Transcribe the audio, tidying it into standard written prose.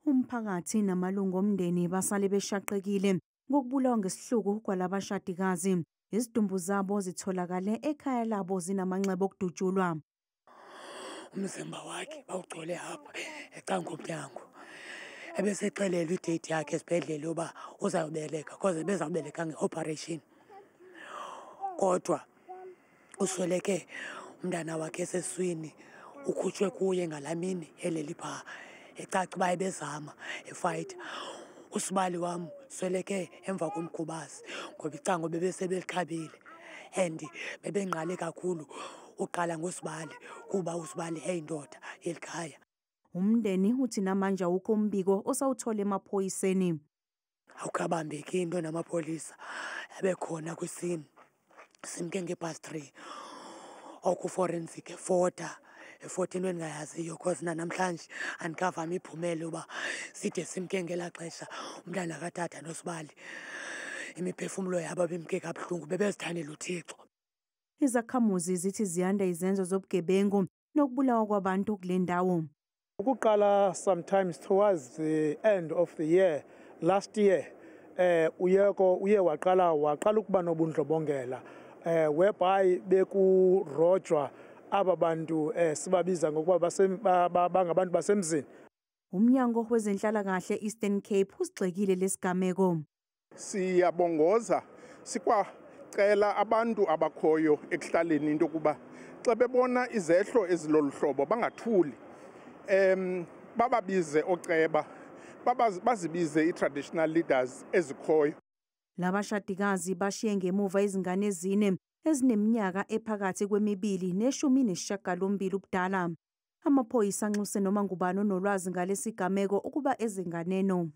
Umphakathi namalungu omndeni basale beshaqekile ngokubulawa ngesihluku kwalabashadikazi. Izidumbu zabo zitholakale ekhaya labo zinamanxeba okudutshulwa. Umzimba wakhe bawugcole apha ecangomnyango. Ebesexelelwe i-date yakhe esibhedlele yoba uzawubeleka, cause ebezawubeleka nge-operation. Kodwa usweleke umntana wakhe esesiswini, ukhutshwe kuye ngalaa mini eleli phaa, ecaca uba ebezama efayitha. Usibali wam sweleke emva komgubasi ngoba icango bebesebelikhabile and bebengqale kakhulu uqala ngosibali kuba usibali eyindoda yeli khaya. Umndeni uthi namanje awukho umbiko osawuthole emaphoyiseni. Awukabambeki into namapolisa abekhona kwisini. Simke nge-past 3 oku-forensic efota, efota into endingayaziyo, cause nanamhlanje andikava imiphumela yoba side simke ngelaa xesha umntana katata nosibali. Imiphefumlo yabo bemke kabuhlungu, bebezithandela uThixo. Izakhamuzi zithi ziyanda izenzo zobugebengu nokubulawa kwabantu kule ndawo. Ukuqala sometimes towards the end of the year last year, uyeko uye waqala ukuba nobundlobongela, whereby bekurojwa aba bantu sibabiza ngokuba bangabantu basemzini. Umnyango wezenhlalakahle Eastern Cape usigxekile lesigameko. Siyabongoza sikwacela abantu abakhoyo ekuhlaleni into yokuba xa bebona izehlo ezilolu hlobo bangathuli. Bababize oceba, bazibize i-traditional leaders ezikhoyo. Labashadikazi bashiye ngemuva izingane ezine ezineminyaka ephakathi kwemibili ne-18 ubudala. Amaphoyisa anxuse noma ngubani onolwazi ngalesigameko ukuba eze nganeno.